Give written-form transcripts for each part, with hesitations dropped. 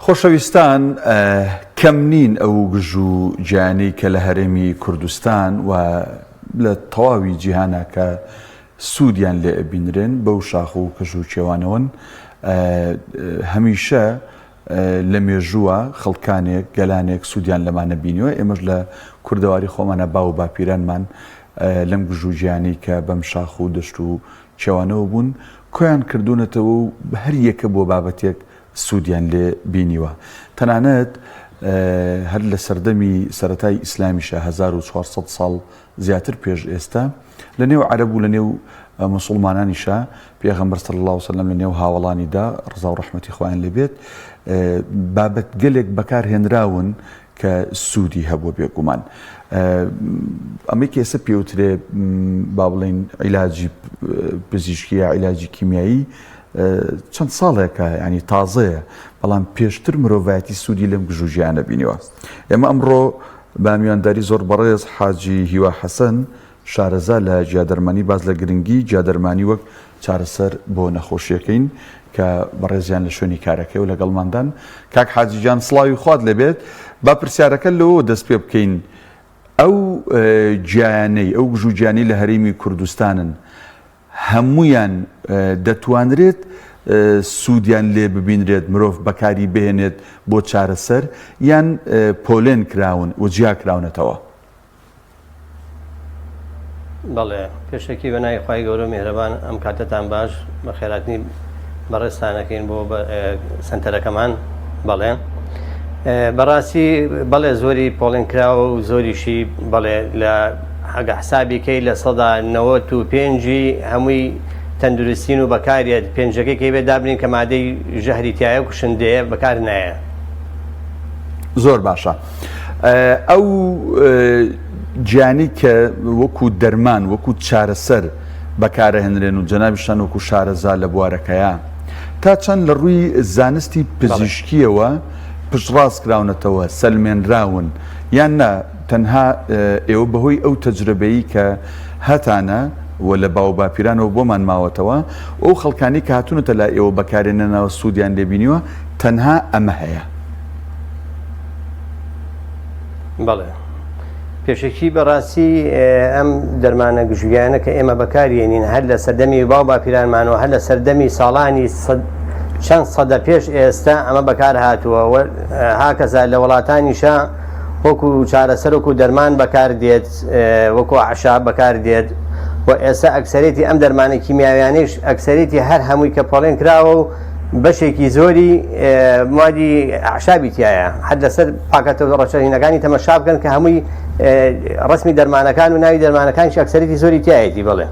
خۆشەویستان کەم نین ئەو گژ و گیانەی کە لە هەرێمی کوردستان و لە تەواوی جیهانا کە سوودیان لێ ئەبینرێن بەو شاخ و کەژ و کێوانەوەن هەمیشە لە مێژووە خەڵکانێک گەلانێک سوودیان لەمانە بینیوە ئێمەش لە کوردەواری خۆمانە باو و باپیرانمان لەم گژ و گیانەی کە بەم شاخ و دەشت و کێوانەوە بوون کۆیان کردوونەتەوە و هەر یەکە بۆ بابەتێک سوودیان لێ بینیوە. تەنانەت هەر لە سەردەمی سەرەتای ئیسلامیشا 1400 ساڵ زیاتر پێش ئێستا لە نێو عەرەب و لە نێو موسوڵمانانیشا پێغەمبەر صلی اللە وسلم لە نێو هاوەڵانیدا ڕەزا و ڕەحمەتی خوایان لێ بێت بابەتگەلێک بەکار هێنراون کە سوودی هەبووە بێگومان ئەمەی کە ئێستا پێوترێ با بڵێین عیلاجی پزیشکی یا عیلاجی کیمیایی چەند ساڵێکە ینی تازەیە بەڵام پێشتر مرۆڤایەتی سوودی لەم گژوگیانە بینیوە ئێمە ئەمڕۆ بە میوانداری زۆر بەڕێز حاجی هیوا حەسەن شارەزا لە گیادەرمانی باس لە گرنگی گیادەرمانی وەک چارەسەر بۆ نەخۆشیەکەین کە بەڕێزیان لە شوێنی کارەکەی و لەگەڵماندان. کاک حاجی گیان سڵاوی خوات لێبێت با پرسیارەکە لەوەوە دەست پێ بکەین ئەو گیایانەی ئەو گژوگیانەی لە هەرێمی کوردستانن هەموویان دەتوانرێت سوودیان لێ ببینرێت مرۆڤ بەکاری بهێنێت بۆ چارەسەر یان پۆلێن کراون و جیا کراونەتەوە؟ بەڵێ پێشەکی بە ناوی خوای گەورە و میهرەبان ئەم کاتەتان باش بەخێراتنی بەڕێزتان ئەکەین بۆ سەنتەرەکەمان بەڵێ بەڕاستی بەڵێ زۆری پۆڵێن کراوە و زۆریشی بەڵێ لە ئەگە حسابی کەی 95% ی هەمووی تەندروستین و بەکاریەت پێنجەکەی کەی بێت دابنین کە مادەی ژەهری تایە و کوشندەیە بەکار نایە. زۆر باشە ئەو گیانی کە وەکو دەرمان وەکو چارەسەر بەکارەهێنرێن و جەنابیشتان وەکو شارەزا لە بوارەکەیە تا چەند لە ڕووی زانستی پزیشکیەوە پشتڕاست کراونەتەوە سەلمێنراون یان نا تەنها ئێوە بەهۆی ئەو تەجرەبەی کە هەتانە و لە باوباپیرانەوە بۆمان ماوەتەوە ئەو خەڵکانی کە هاتوونەتە لای ئێوە بەکارێنەنەوە سوودیان لێبینیوە تەنها ئەمە هەیە. بەڵێ پێشەکی بەڕاستی ئەم دەرمانە گژوگیانە کە ئێمە بەکارێنین هەر لە سەردەمی باو باپیرانمانەوە هەر لە سەردەمی ساڵانی چەند سەدە پێش ئێستا ئەمە بەکار هاتووە هاکەزا لە وڵاتانیشە وەکو چارەسەر وەکو دەرمان بەکار دێت وەکو عشاب بەکار دێت و ئێستا ئەکسەرێتی ئەم دەرمانە کیمیاویانەیش ئەکسەرێتی هەر هەمووی کە پۆڵێن کراوە و بەشێکی زۆری موادی ئەعشابی تایە هەر لەسەر پاکەتە ڕەچەهینەکانی تەمەشا بکەن کە هەمووی ڕسمی دەرمانەکان و ناوی دەرمانەکانیش ئەکسەرێتی زۆری تایەتی بڵێ.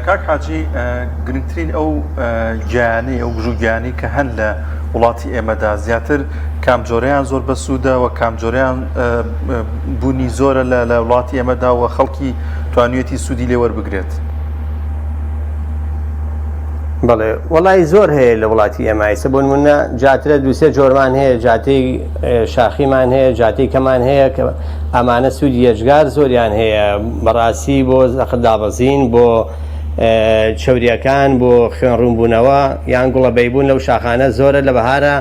کاک حاجی گرنگترین ئەو گیانەی ئەو گژو گیانی کە هەن لە وڵاتی ئێمەدا زیاتر کام جۆرەیان زۆر بەسوودە و کام جۆریان بوونی زۆرە لە وڵاتی ئێمەدا و خەڵکی توانیویەتی سوودی لێ وەربگرێت؟ بەڵێ وەڵی زۆر هەیە لە وڵاتی ئێمە ئیسە بۆ نمونە جاترە دووسێ جۆرمان هەیە جاتەی شاخیمان هەیە جاتەی کەمان هەیە کە ئەمانە سوودی یەجگار زۆریان هەیە بەڕاستی بۆ زەخت دابەزین بۆ چەوریەکان بۆ خوێن ڕوونبوونەوە یان گوڵە بەیبوون لەو شاخانە زۆرە لە بەهارە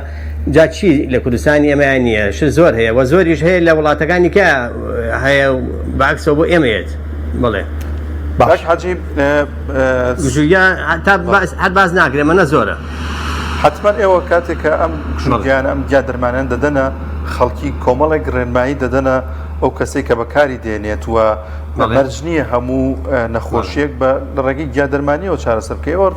جا چی لە کوردستانی ئێمەیان نییە شت زۆر هەیە وە زۆریش هەیە لە وڵاتەکانی کە هەیە بەعکسەوە بۆ ئێمەیەت بڵێ باش حاجی تا هەر باز ناکرێ مەنە زۆرە. حتمما ئێوە کاتێک کە ئەم گژوگیان ئەم گیا دەرمانیان دەدەنە خەڵکی کۆمەڵێک ڕێنمایی دەدەنە ئەو کەسێک کە بەکاری دێنێت و مەرج نییە هەموو نەخۆشیەک بە لە ڕێگەی گیا دەرمانیەوە چارەسەر بکەی ئەوە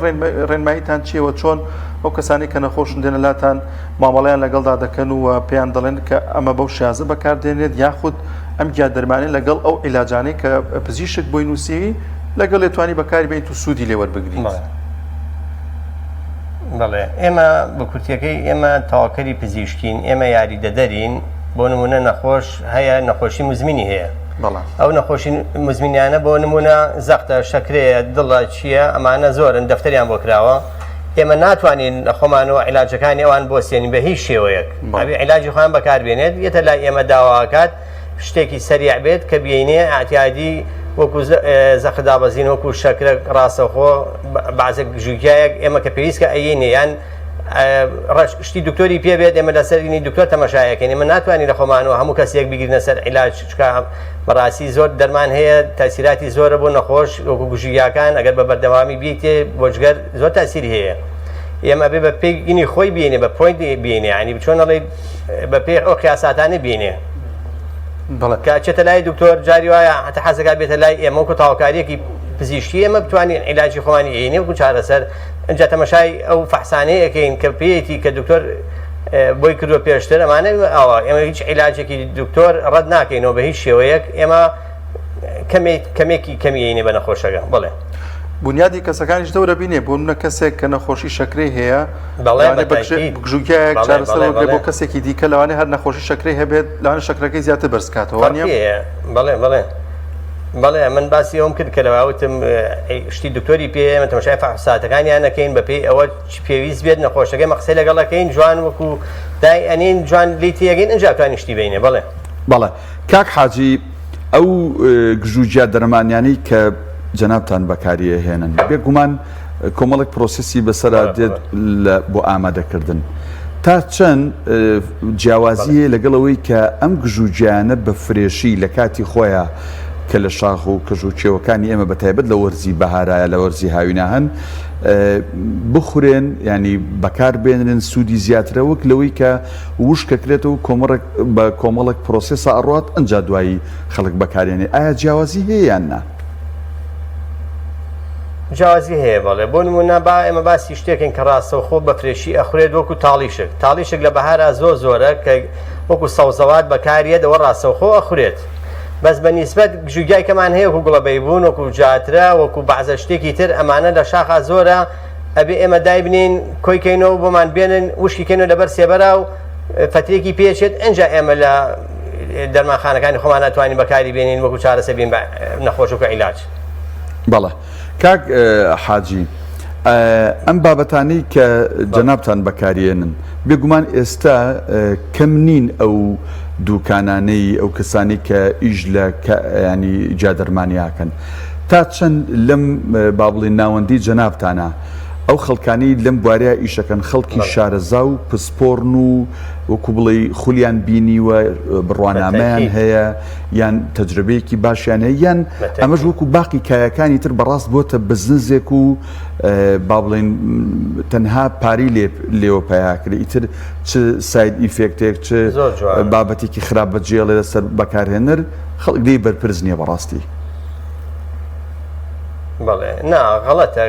ڕێنماییتان چیەوە چۆن ئەو کەسانی کە نەخۆشن دێنە لاتان مامەڵەیان لەگەڵدا دەکەن و پێیان دەڵێن کە ئەمە بەو شێوازە بەکاردێنرێت یاخود ئەم گیا دەرمانەی لەگەڵ ئەو عیلاجانەی کە پزیشک بۆی نووسیوی لەگەڵێ توانی بەکاری بێنیت و سوودی لێ وەربگریت. بەڵێ ئێمە بە کورتیەکەی ئێمە تەواوکەری پزیشکین ئێمە یاریدەدەرین بۆ نمونە نەخۆش هەیە نەخۆشی مزمینی هەیە ئەو نەخۆشی مزمینیانە بۆ نمونە زەختە شەکرەیە دڵە چییە ئەمانە زۆرن دەفتەریان بۆ کراوە ئێمە ناتوانین لە خۆمانەوە عیلاجەکانی ئەوان بۆسێنین بە هیچ شێوەیەک ئەبێ عیلاجی خۆیان بەکاربێنێت یەتە لای ئێمە داواکات شتێکی سەریع بێت کە بینێ ئاعتیادی وەکو زەخت دابەزین وەکو شەکرە ڕاستەخۆ بازێک ژوگیایەک ئێمە کە پێویستکە ئەیینێ یان ڕەش شتی دکتۆری پێ بێت ئێمە لەسەرینی دکتۆر تەمەشایەکەین ئێمە ناتوانین لە خۆمانەوە هەموو کەسێک بگرنە سەر عیلاج چکە بەڕاستی زۆر دەرمان هەیە تاسیراتی زۆرە بۆ نەخۆش وەکو گوژیاکان ئەگەر بە بەردەوامی بیتێ بۆ جگەر زۆر تاسیری هەیە ئێمە بێ بە پێگینی خۆی بینێ بە پۆینت بینێ ینی چۆن ئەڵێ بە پێی ئەو قیاساتانە بینێ کە چێتە لای دکتۆر جاری وایە هەتا حەزەکە بێتە لای ئێمە وەکو تاوکاریەکی پزیشکی ئێمە بتوانین عیلاجی خۆمانی ئێنێ وەکو چارەسەر ئەجا تەمەشای ئەو فەحسانەیە ئەکەین کە پێیەتی کە دکتۆر بۆی کردووە پێشتر ئەمانە ئەوە ئێمە هیچ عیلاجێکی دکتۆر ڕەت ناکەینەوە بە هیچ شێوەیەک ئێمە کەمێک کەمێکی کەمیینێ بە نەخۆشەکە بڵێ بنیادی کەسەکانیش دەورە بینێ بۆ منە کەسێک کە نەخۆشی شەکرەی هەیە بگژوگیایەک چارەسەر بۆ کەسێکی دیکە لەوانەیە هەر نەخۆشی شەکرەی هەبێت لەوانە شەکرەکەی زیاتر بەرز کاتەوە بەڵێ بەڵێ بەڵێ من باسی ئەوم کرد کە لەواوتم شتی دکتۆری پێ ئێمە تەماشای فەحساتەکانیان نەکەین بەپێی ئەوە چ پێویست بێت نەخۆشەکەی مە قسەی لەگەڵ ئەکەین جوان وەکو دای ئەنین جوان لی تێگەین ئینجا توانین شتی بینێ بەڵێ. بەڵێ کاک حاجی ئەو گژوگیا دەرمانیانەی کە جەنابتان بەکاری ئەهێنن بێگومان کۆمەڵێک پرۆسیسی بەسەرا دێت لە بۆ ئامادەکردن تا چەند جیاوازی هەیە لەگەڵ ئەوەی کە ئەم گژوگیانە بە fresh ی لە کاتی خۆیان کە لە شاخ و کەژ و کێوەکانی ئێمە بە تایبەت لە وەرزی بەهارایە لە وەرزی هاوینا هەن بخورێن ینی بەکار بێنرێن سوودی زیاترە وەک لەوەی کە وشکەکرێتەوە کۆمەڕێک بە کۆمەڵێک process ا ئەڕات ئەجا دوایی خەڵک بەکارێنێ ئایا جیاوازی هەیە یان نا؟ جیاوازی هەیە بەڵێ بۆ نمونە با ئێمە باسی شتێکن کە ڕاستەوخۆ بە fresh ی ئەخورێت وەکو تاڵیشک تاڵیشک لە بەهارا زۆر زۆرە کە وەکو سەوزەوات بەکاریەت ئەوە ڕاستەوخۆ ئەخورێت بەس بە نیسبەت گژوگیای کەمان هەیە وەکو گوڵە بەیبوون وەکو جاترە وەکو بەعزە شتێکی تر ئەمانە لە شاخا زۆرە ئەبێ ئێمە دایبنین کۆی کەینەوە بۆمان بێنن وشکی کەینەوە لەبەر سێبەرا و فترێکی پێچێت ئەنجا ئێمە لە دەرمانخانەکانی خۆمان ناتوانین بەکاری بێنین وەکو چارەسەر بین بە نەخۆش وەکو عیلاج. بەڵێ کاک حاجی ئەم بابەتانەی کە جەنابتان بەکاریێنن بێگومان ئێستا کەم نین ئەو دوکانانەی ئەو کەسانی کە ئیش لە ینی جادەرمانیاکەن تا چەند لەم با بڵێن ناوەندی جەنابتانە ئەو خەڵکانی لەم بوارەیە ئیشەکەن خەڵکی شارەزا و پسپۆرن و وەکو بڵێی خولیان بینیوە بڕوانامەیان هەیە یان تەجربەیەکی باشیان هەیە یان ئەمەش وەکو باقی کایەکانی تر بەڕاست بۆتە بزنزێک و با بڵێن تەنها پاری لێ لێوە پیاکرێ ئیتر چ side effect ێک چ بابەتێکی خراپ بەجێڵێ لەسەر بەکارهێنەر خەڵک لێی بەرپرس نییە بەڕاستی. بەڵێ نا غەڵەتە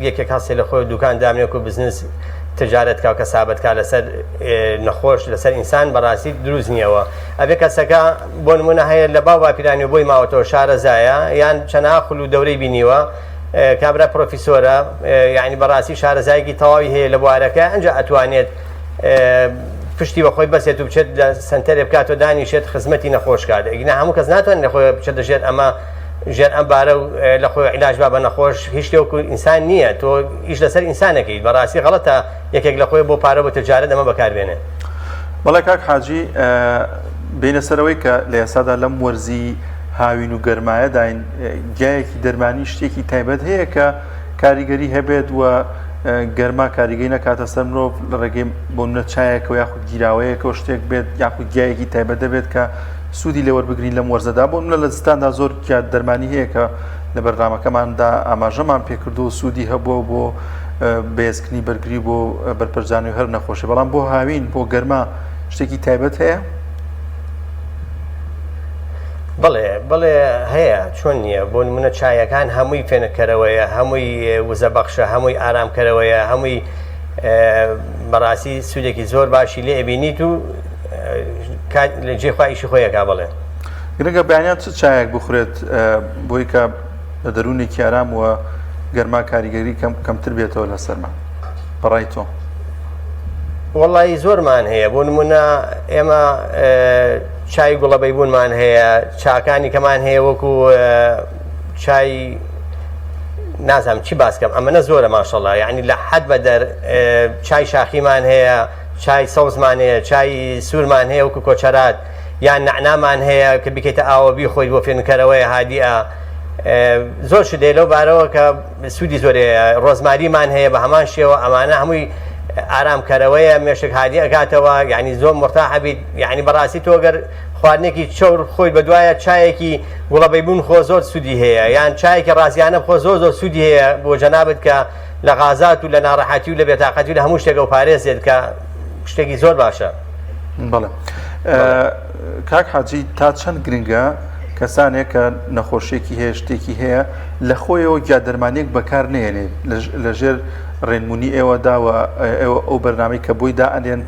یەکێک هەستێ لە خۆی دوکان دامنێک و بزنس تجارەت کا و کەسابەت کا لەسەر نەخۆش لەسەر ئینسان بەڕاستی دروست نییەوە ئەبێ کەسەکە بۆ نمونە هەیە لە باو باپیرانی بۆی ماوەتەوە شارەزایە یان چەنا خول و دەورەی بینیوە کابرا پرۆفیسۆرە یعنی بەڕاستی شارەزایەکی تەواوی هەیە لە بوارەکە ئەنجا ئەتوانێت پشتی بە خۆی بەسێت و بچێت لە سنتەرێ بکات و دانیشێت خزمەتی نەخۆش کات ئەگینا هەموو کەس ناتوانێت لە خۆی بچێتە ژێر ئەمە ژێر ئەم بارە و لە خۆی عیلاج با بە نەخۆش هیچ شتێک وەکو ئینسان نییە تۆ ئیش لەسەر ئینسانەکەیت بەڕاستی غەڵەتە یەکێک لە خۆی بۆ پارە بۆ تجارەت ئەمە بەکاربێنێ. بەڵێ کاک حاجی بینە سەرەوەی کە لە ئێستادا لەم وەرزی هاوین و گەرمایەداین گیایەکی دەرمانی شتێکی تایبەت هەیە کە کاریگەری هەبێت و گەرما کاریگەی نەکاتە سەر مرۆڤ لە ڕێگەی بۆ منە چایەکەوە یاخود گیراوەیەکەوە شتێک بێت یاخود گیایەکی تایبەت دەبێت کە سوودی لێ وەربگرین لەم وەرزەدا بۆ منە لە زستاندا زۆر گیا دەرمانی هەیە کە لە بەرنامەکەماندا ئاماژەمان پێکردو و سوودی هەبووە بۆ بەهێزکردنی بەرگری بۆ بەرپەرچدانەوەی هەر نەخۆشی بەڵام بۆ هاوین بۆ گەرما شتێکی تایبەت هەیە؟ بڵێ بڵێ هەیە چۆن نییە بۆ نمونە چایەکان هەمووی فێنککەرەوەیە هەمووی وزە بەخشە هەمووی ئارامکەرەوەیە هەمووی بەڕاستی سوودێکی زۆر باشی لێ ئەبینیت و لە جێ خوا ئیشی خۆی ئەکا بەڵێ. گرنگە بەیانیان چ چایەک بخورێت بۆی کە بە دەروونێکی ئارام و گەرما کاریگەری کەم کەمتر بێتەوە لەسەرمان بەڕای تۆ؟ وەڵی زۆرمان هەیە بۆ نمونە ئێمە چای گوڵە بەیبوونمان هەیە چاکانی کەمان هەیە وەکو چای نازانم چی باسکەم ئەمەە زۆرە ماشەڵا یعنی لە حەد بەدەر چای شاخیمان هەیە چای سەوزمان هەیە چای سوورمان هەیە وەکو کۆچەرات یان نەعنامان هەیە کە بکەیتە ئاوە بیخۆیت بۆ فێنکەرەوەی هادیە زۆر شت هەیە لەو بارەوە کە سوودی زۆر هەیە ڕۆزماریمان هەیە بە هەمان شێوە ئەمانە هەمووی ئارام کەرەوەیە مێشک هادی ئەکاتەوە یعنی زۆر مرتاح ئەبیت یعنی بەڕاستی تۆ گەر خواردنێکی چەور خۆی بەدوایە چایەکی گوڵە بەیبوون خۆ زۆر سوودی هەیە یان چایەکی ڕازیانە بخۆ زۆر زۆر سوودی هەیە بۆ جەنابت کە لە غازات و لە ناڕەحەتی و لە بێتاقەتی و لە هەموو شتێک ئەوپارێزێت کە شتێکی زۆر باشە. بەڵێ کاک حاجی تا چەند گرنگە کەسانێک کە نەخۆشیێکی هەیە شتێکی هەیە لە خۆیەوە گیا دەرمانێک بەکار نێنێت لە ژێر ڕێنمونی ئێوە داوە ئێوە ئەو بەرنامەی کە بۆی دائەنێن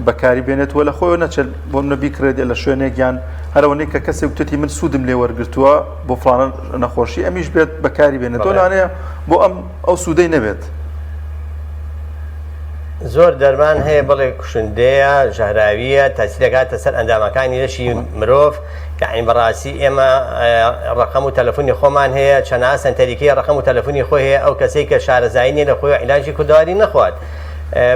بەکاری بێنێت وە لە خۆیەوە نەچێت بۆ منە بیکڕێت لە شوێنێک یان هەرەوەنەی کە کەسێک وتێتی من سوودم لێ وەرگرتووە بۆ فڵانە نەخۆشی ئەمیش بێت بەکاری بێنێت تۆ لەوانەیە بۆ ئەم ئەو سوودەی نەبێت. زۆر دەرمان هەیە بەڵێ کوشندەیە ژەهراویە تەسیر دەکاتە سەر ئەندامەکانی لەشی مرۆڤ یعنی بەڕاستی ئێمە ڕقم و تەلەفۆنی خۆمان هەیە چەناها سەنتەریکەی ڕقم و تەلەفۆنی خۆی هەیە ئەو کەسەی کە شارەزایی نیە لە خۆی عیلاجی کوردەواری نەخوات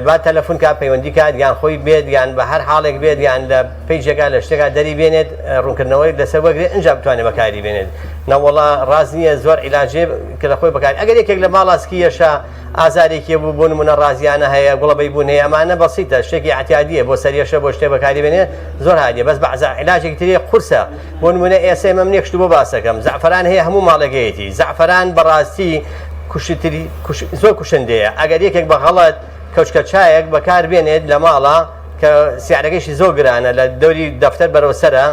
با تەلەفون کا پەیوەندی کات یان خۆی بێت یان بە هەر حاڵێک بێت یان لە پەیجێکا لە شتێکا دەری بێنێت ڕوونکردنەوەی لەسەر وەگرێت ئینجا بتوانێت بەکاری بێنێت نەوەڵا ڕاست نییە زۆر عیلاجێ کە لە خۆی بەکاری ئەگەر یەکێک لە ماڵا سکی یەشا ئازارێکی بوو بۆ نمونە ڕازیانە هەیە گوڵە بەیبوون هەیە ئەمانە بەسیتە شتێکی ئەعتیادیە بۆ سەریەشە بۆ شتێک بەکاری بێنێ زۆر هادیە بەس بەعزە عیلاجێکی تری قورسە بۆ نمونە ئێستا ئێمە منێک شت بۆ باسەکەم زەعفەران هەیە هەموو ماڵێکەیەتی زەعفەران بەڕاستی کوشتری زۆر کوشندەیە ئەگەر یەکێک بە غەڵەت کەوچکە چایەک بەکار بێنێت لە ماڵە کە سیارەکەیشی زۆر گرانە لە دەوری دەفتەر بەرەو سەرە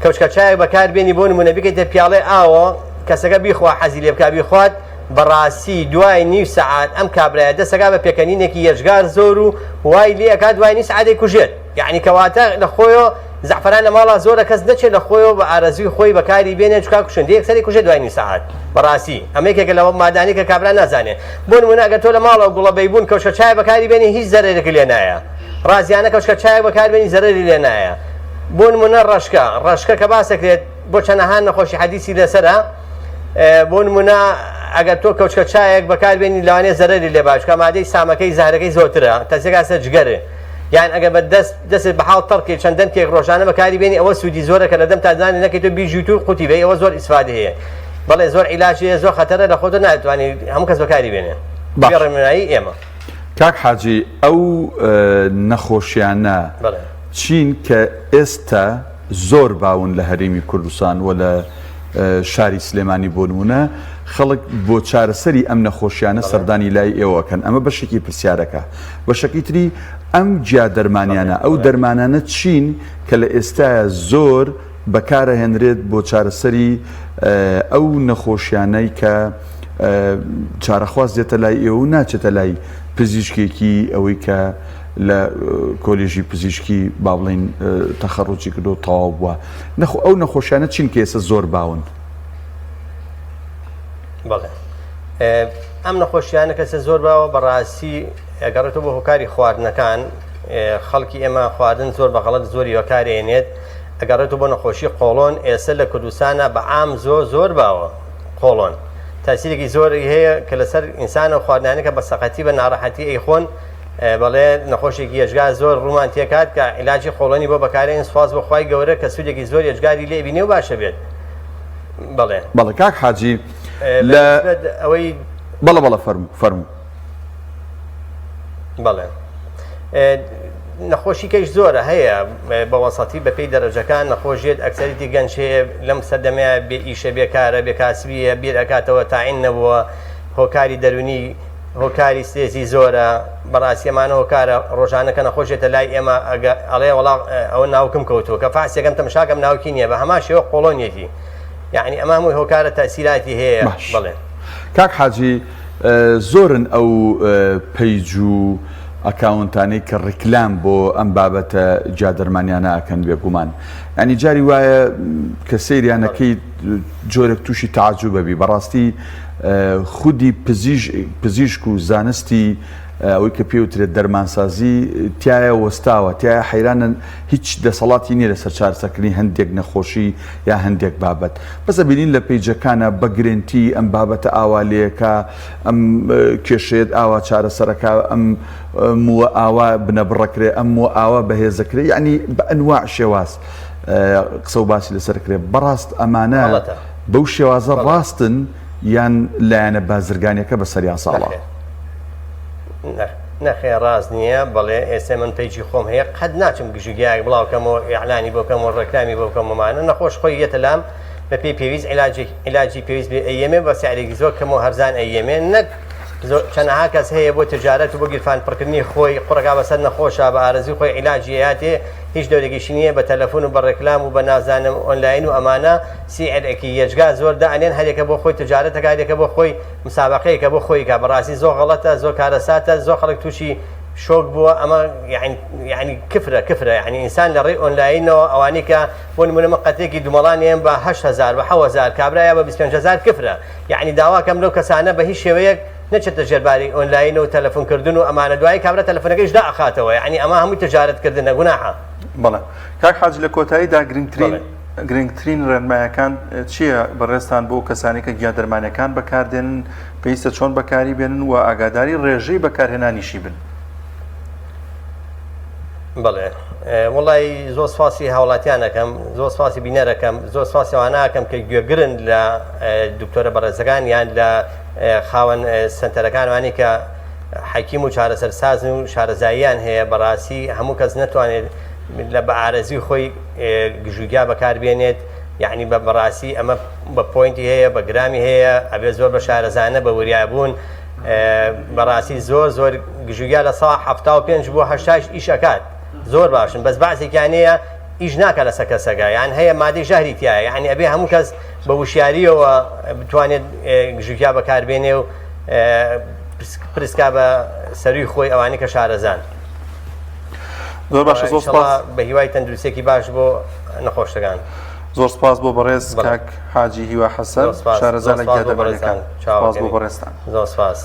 کەوچکە چایەک بەکار بێنی بۆ نمونە بیکەیتە پیاڵەی ئاوە کەسەکە بیخوا حەزی لێ بکا بیخوات بەڕاستی دوای نیو سەعات ئەم کابرایە دەسەکا بە پێکەنینێکی یەجگار زۆر و وای لێ ئەکات دوای نیو سەعات دەیکوژێت یەعنی کەواتە لە خۆیەوە زەعفەران لە ماڵا زۆرە کەس نەچێت لە خۆیەوە بە ئارەزووی خۆی بەکاری بێنێت چکا کوشندە یەکسەری کوژێت دوای نیو سەعات بەڕاستی ئەمە یەکێکە لەوە مادانەی کە کابرا نازانێت بۆ نمونە ئەگەر تۆ لە ماڵەوە گوڵە بەیبوون کەوچکە چای بەکاری بێنی هیچ زەرەرێکی لێ نایە ڕازیانە کەوچکە چایەک بەکاربێنی زەرەری لێ نایە بۆ نمونە ڕەشکە ڕەشکە کە باسەکرێت بۆ چەنەها نەخۆشی حەدیسی لەسەرە بۆ نمونە ئەگەر تۆ کەوچکە چایەک بەکاربێنی لەوانەیە زەرەری لێ باش کە مادەی سامەکەی زەهرەکەی زۆرترە تەسێکا سەر جگەرێ یان ئەگەر بە دەست دەستت بە حاڵ تەڕکەی چەند دەنکێک ڕۆژانە بەکاری بێنی ئەوە سوودی زۆرە کە لە دەم تا دانی نەکەیت و بیژیت و قوتی بێ ئەوە زۆر ئیسفادە هەیە بەڵێ زۆر عیلاج هەیە زۆر خەتەرە لە خۆتە ناتوانانی هەموو کەس بەکاری بێنێ باش. بێ ڕێنمایی ئێمە. کاک حاجی ئەو نەخۆشیانە بەڵێ. چین کە ئێستا زۆر باون لە هەرێمی کوردستان و لە شاری سلێمانی بۆ نمونە خەڵک بۆ چارەسەری ئەم نەخۆشیانە سەردانی لای ئێوە ئەکەن ئەمە بەشێکی پرسیارەکە بەشەکەی تری ئەم گیا دەرمانیانە ئەو دەرمانانە چین کە لە ئێستایا زۆر بەکارەهێنرێت بۆ چارەسەری ئەو نەخۆشیانەی کە چارەخواز دێتە لای ئێوە و ناچێتە لای پزیشکێکی ئەوەی کە لە کۆلێژی پزیشکی با بڵێین تەخەڕوجی کردو تەواو بووە نەخۆ ئەو نەخۆشیانە چین کە ئێستا زۆر باون؟ بەڵێ ئەم نەخۆشیانە کەسە زۆر باوە بەڕاستی ئەگەڕێتەوە بۆ هۆکاری خواردنەکان خەڵکی ئێمە خواردن زۆر بە غەڵەت زۆری بەکارێنێت ئەگەڕێتەوە بۆ نەخۆشی قۆڵۆن ئێستا لە کوردستانە بە عام زۆر زۆر باوە قۆڵۆن تاسیرێکی زۆری هەیە کە لەسەر ئینسانە خواردنانەکە بە سەقەتی بە ناڕەحەتی ئەیخۆن بەڵێ نەخۆشێکی یەجگار زۆر ڕوومان تێکات کە عیلاجی قۆڵۆنی بۆ بەکارێن سوپاس بۆ خوای گەورە کە سوودێکی زۆر یەجگاری لێ بینێ و باشە بێت بەڵێ. بەڵێ کاک حاجی لە ئەوەی بەڵێ بەڵێ فەرموو فەرموو. بەڵێ نەخۆشی کەش زۆرە هەیە بە وەسەتی بەپێی دەرەجەکان نەخۆشیێت ئەکسەریتی گەنج هەیە لەم سەردەمەیە بێ ئیشە بێکارە بێکاسبیە بیر ئەکاتەوە تاعین نەبووە هۆکاری دەرونی هۆکاری سترێسی زۆرە بەڕاستی ئەمانە هۆکارە ڕۆژانە کە نەخۆش دێتە لای ئێمە ئەگە ئەڵێ وەڵا ئەوە ناوکم کەوتووە کە فاسێکم تەمشاکەم ناوکی نییە بە هەمان شێوە قۆڵۆنیەتی یعنی ئەمە هەمووی هۆکارە تەسیراتی هەیە باش بەڵێ کاک حاجی زۆرن ئەو پەیج و ئەکاونتانەی کە ڕیکلام بۆ ئەم بابەتە گیادەرمانیانە ئەکەن بێگومان ینی جاری وایە کە سەیریانەکەی جۆرێک تووشی تەعجوب ئەبی بەڕاستی خودی پزیشک و زانستی ئەوەی کە پێوترێت دەرمانسازی تایە وەستاوە تایە حەیرانن هیچ دەسەڵاتی نییە لەسەر چارەسەرکردنی هەندێک نەخۆشی یا هەندێک بابەت بەس ئەبینین لە پەیجەکانە بە گرنتی ئەم بابەتە ئاوا لەکە ئەم کێشێت ئاوا چارەسەرەکە ئەم مووە ئاوا بنەبڕەکرێ ئەم مووە ئاوا بەهێزەکرێ یعنی بە ئەنواع شێواز قسە و باسی لەسەر کرێ بەڕاست ئەمانە بەو شێوازە ڕاستن یان لایەنە بازرگانیەکە بەسەریان ساڵە؟ نەخێر ڕاست نییە بەڵێ ئێستا من page ی خۆم هەیە قەت ناچم گژوگیایەک بڵاو کەمەوە ئیعلانی بۆ کەم و ڕێکلامی بۆ بکەم ومانە نەخۆش خۆی یەتە لام بە پێی پێویست عیلاجێک عیلاجی پێویست بێ ئەیەمێ بە سعرێکی زۆر کەم و هەرزان ئەیەمێ نەک زۆر چەنەها کەس هەیە بۆ تجارەت و بۆ گیرفان پڕکردنی خۆی قوڕەکا بەسەر نەخۆشا بە ئارەزوی خۆی عیلاجی ئەیاتێ هیچ دەورێکیشی نییە بە تەلەفۆن و بە ڕێکلام و بە نازانم ئۆنلاین و ئەمانە سیعرێکی یەجگار زۆر دائەنێن هەریەکە بۆ خۆی تجارەتەکە هەریەکە بۆ خۆی مسابەقەیەکە بۆ خۆی کا بەڕاستی زۆر غەڵەتە زۆر کارەساتە زۆر خەڵک تووشی شۆک بووە ئەمە یعنی کفرە کفرە یعنی ئینسان لە ڕێی ئۆنلاینەوە ئەوانەی کە بۆ نمونە من قەتێکی دومەڵان ێم بە 8000 بە 7000 کابراە بە 25000 کفرە یعنی داواکەم لەو کەسانە بە هیچ شێوەیەک نەچێتە ژێرباری ئۆنلاین و تەلەفۆنکردن و ئەمانە دوایی کابرا تەلەفۆنەکەیش دائەخاتەوە یعنی ئەمە هەمووی تجارەتکردنە گوناحە. بەڵێ کاک حاجی لە کۆتاییدا گرنگترین گرنگترین ڕێنمایەکان چییە بەڕێزتان بۆ کەسانی کە گیا دەرمانەکان بەکاردێنن پێویستە چۆن بەکاری بێنن و ئاگاداری ڕێژەی بەکارهێنانیشی بن؟ بەڵێ وڵی زۆر سپاسی هاوڵاتیانەکەم زۆر سپاسی بینەرەکەم زۆر سپاسی ئەوانەکەم کە گوێگرن لە دکتۆرە بەڕێزەکان یان لە خاوەن سنتەرەکان وانی کە حەکیم و چارەسەر سازن و شارەزاییان هەیە بەڕاستی هەموو کەس نەتوانێت لە بە ئارەزوی خۆی گژوگیا بەکاربێنێت یعنی بە بەڕاستی ئەمە بە point ی هەیە بە گرامی هەیە ئەبێ زۆر بە شارەزانە بە وریابوون بەڕاستی زۆر زۆر گژوگیا لە سا 75 بۆ هەشتاش ئیش ئەکات زۆر باشن بەس بەعزێکیان هەیە ئیش ناکە لەسەر کەسەکە یان هەیە مادەی ژەهری تایە یعنی ئەبێ هەموو کەس بە وشیاریەوە بتوانێت گژوگیا بەکاربێنێ و پرسکا بە سەروی خۆی ئەوانەی کە شارەزان. زۆر باشە زۆر سپاس بە هیوای تەندروستێکی باش بۆ نەخۆشەکان. زۆر سپاس بۆ بەڕێز کاک حاجی هیوا حەسەن شارەزا لە گیادەمەنیەکان. سپاس بۆ بەڕێزتان. زۆر سپاس.